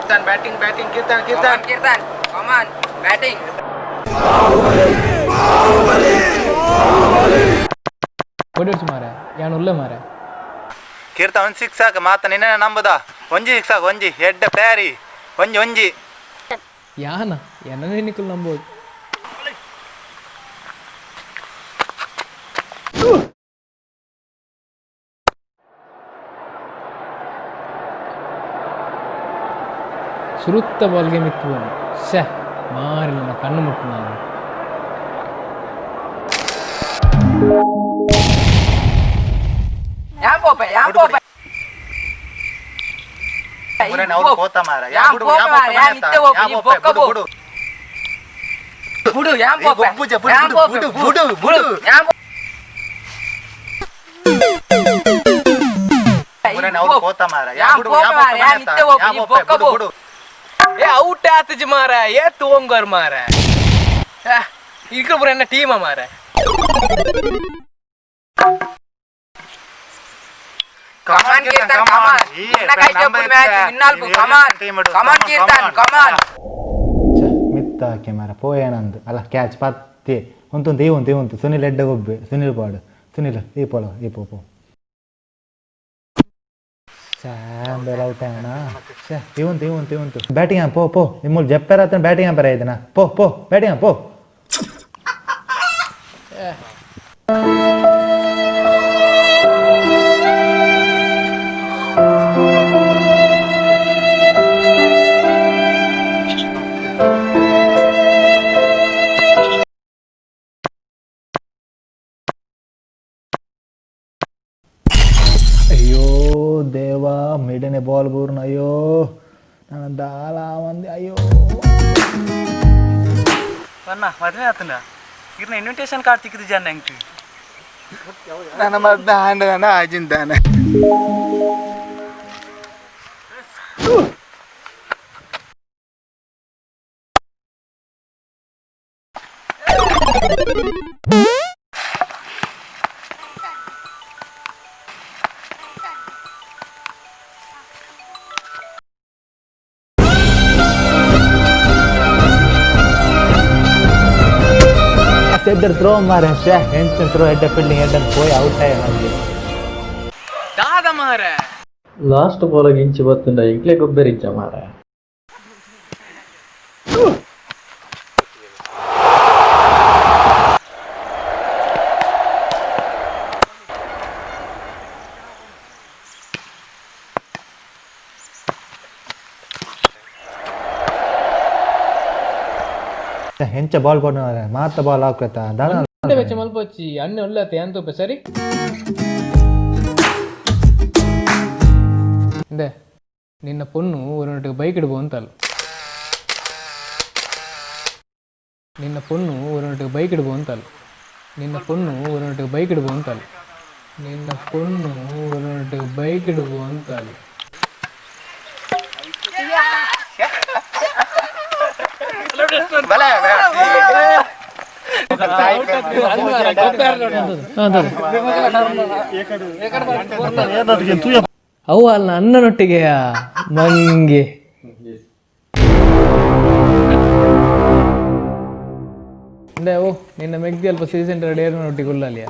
Keerthan batting batting Keerthan Keerthan Keerthan come on batting. ಕೊಡಿರ್ಚು ಮಾರ, ಯಾನ್ ಉಲ್ಲ ಮಾರ. ಕೀರ್ತನ್ ಒಂಜಿ ಸಿಕ್ಸ್ ಹಾಕ ಮಾತ ನಿನ್ನ ನಂಬುದ. ಒಂಜಿ ಸಿಕ್ಸ್ ಹಾಕ, ಒಂಜಿ ಹೆಡ್ ಪ್ಯಾರಿ, ಒಂಜಿ ಒಂಜಿ. ಯಾನ ಎನ್ನನೇ ನಿಕ್ಕಲು ನಂಬೋದು. ಸುರುತ್ತ ಬಾಲ್ಗೆ ಮಿತ್ತು ಬಂದು ಶ್ಯಾ ಮಾರಿಲ್ಲ, ಕಣ್ಣು ಮುಟ್ಟು ನಾನು. ಯಾನ್ ಪೋಪೆ, ಯಾನ್ ಪೋಪೆ. ಅವ್ರು ಕೋತ ಮಾರ. ಯಾನ್ ಪೋಪೆ ಮಾರ್ರೆ, ಯಾನ್ ಇತ್ತೆ ಪೋಪೆ, ಈ ಬೊಕ್ಕ ಪೋ. ಬಿಡು. ಬುಡು, ಯಾನ್ ಈ ಪೋಪೆ. ಗೊಬ್ಬುಜ, ಬುಡು, ಯಾನ್ ಬುಡು, ಪೋಪೆ, ಬುಡು, ಬುಡು, ಬುಡು. ಯಾನ್ ಅವ್ರು ಕೋತ ಮಾರ. ಯಾನ್ ಪೋಪೆ ಮಾರ್ರೆ, ಯಾನ್ ಇತ್ತೆ ಪೋಪೆ, ಈ ಬೊಕ್ಕ ಪೋ. ಬಿಡು. ಏ ಔಟ್ ಆತಜಿ ಮಾರ, ಏ ತೋಂಗರ್ ಮಾರ, ಇಕ್ರ ಪೂರ ಎನ್ನ ಟೀಮ ಮಾರ. Come on Keerthan, come on. ನಿನ್ನ ಕೈಗೆ ಒಪ್ಪುನ ಮ್ಯಾಚ್ ಇನ್ನಾಲ್ಪು. Come on come on Keerthan, come on. ಮಿತ್ತ ಹಾಕಿ ಮಾರ, ಪೋಯೇನಂದು ಅಲ್ಲ ಕ್ಯಾಚ್ ಪತ್ತಿ ಉಂತುಂತು. ಈ ಉಂತು, ಈ ಉಂತು. ಸುನಿಲ್ ಎಡ್ಡ ಗೊಬ್ಬೆ, ಸುನಿಲ್ ಪಾಡು. ಸುನಿಲ್ ಈ ಪೋಲ, ಈ ಪೋ ಪೋ. ಚಾಂಬೆಲ್ ಔಟ್ ಆಣ. ಛೇ, ಇವಂತು ಇವಂತು ಇವಂತು ಬ್ಯಾಟಿಂಗ್. ಪೋ ಪೋ, ನಿಮ್ಮಲ್ಲಿ ಜಪ್ಪೆರ ಆತನ ಬ್ಯಾಟಿಂಗ್ ಅಂಪರ ಇದನ್ನ. ಪೋ ಪೋ, ಬ್ಯಾಟಿಂಗ್ ಪೋ. ಅಯ್ಯೋ ದೇವಾ, ಮಿಡನೆ ಬಾಲ್ ಬೂರ್ನ. ಅಯ್ಯೋ, ನಾನು ದಾಲ ಒಂದೆ. ಅಯ್ಯೋ. ಅಣ್ಣ, ಮದುವೆ ಆತನ? ಇರ್ನ ಇನ್ವಿಟೇಷನ್ ಕಾರ್ಡ್ ತಿಕ್ಕಿದ್ದು ಜನ ಎಂಕ್. ನನ್ನ ಮದ್ದೆ ಆಂಡನ ಆಜಿಂದಾನೆ. ಸೆದ್ದರ್ ಥ್ರೋ ಮಾರ. ಶೇ, ಎಂತ ಥ್ರೋ! ಹೆಡ್ಡ ಫೀಲ್ಡಿಂಗ್ ಹೆಡ್ ಅಂತ ಪೋಯಿ ಔಟ್ ಆಯ ನಮಗೆ. ದಾದ ಮಾರ. ಲಾಸ್ಟ್ ಬಾಲಾಗ ಇಂಚಿ ಬತ್ತುಂಡ ಎಂಕ್ಲೆ ಗೊಬ್ಬೆರಿಂಚ ಮಾರ. ಹೆಂಚ ಬಾಲ್ ಕೊಟ್ಟು ಮಾತ ಬಾಲ್ ಹಾಕತ್ತ ದಳ. ಬೆಚ್ಚ ಮಲ್ಪೊಚ್ಚಿ ಅಣ್ಣ ಉಲ್ಲತ್ತೆ ಅಂತ ಸರಿ ಇಂದೆ ನಿನ್ನ ಪೊಣ್ಣು ಒಂದು ಬೈಕ್ ಇಡ್ಬೋ ಅಂತಲ್ಲ. ನಿನ್ನ ಪೊಣ್ಣು ಒಂದು ಬೈಕ್ ಇಡ್ಬೋ ಅಂತಲ್ಲ. ನಿನ್ನ ಪೊಣ್ಣು ಒಂದು ಬೈಕ್ ಇಡ್ಬೋ ಅಂತಲ್ಲ. ನಿನ್ನ ಪೊಣ್ಣು ಒಂದು ಬೈಕ್ ಇಡ್ಬೋ ಅಂತಲ್ಲ. ಅವು ಅಲ್ಲ ಅಣ್ಣನೊಟ್ಟಿಗೆಯ ಮಂಗೆ. ಇಂದೆ ಓ ನಿನ್ನ ಮೆಗ್ದಿ ಅಲ್ಪ ಸಿಟಿ ಸೆಂಟರ್ ಡೇರ್ನೊಟ್ಟಿಗೆ ಉಲ್ಲಲಿಯ.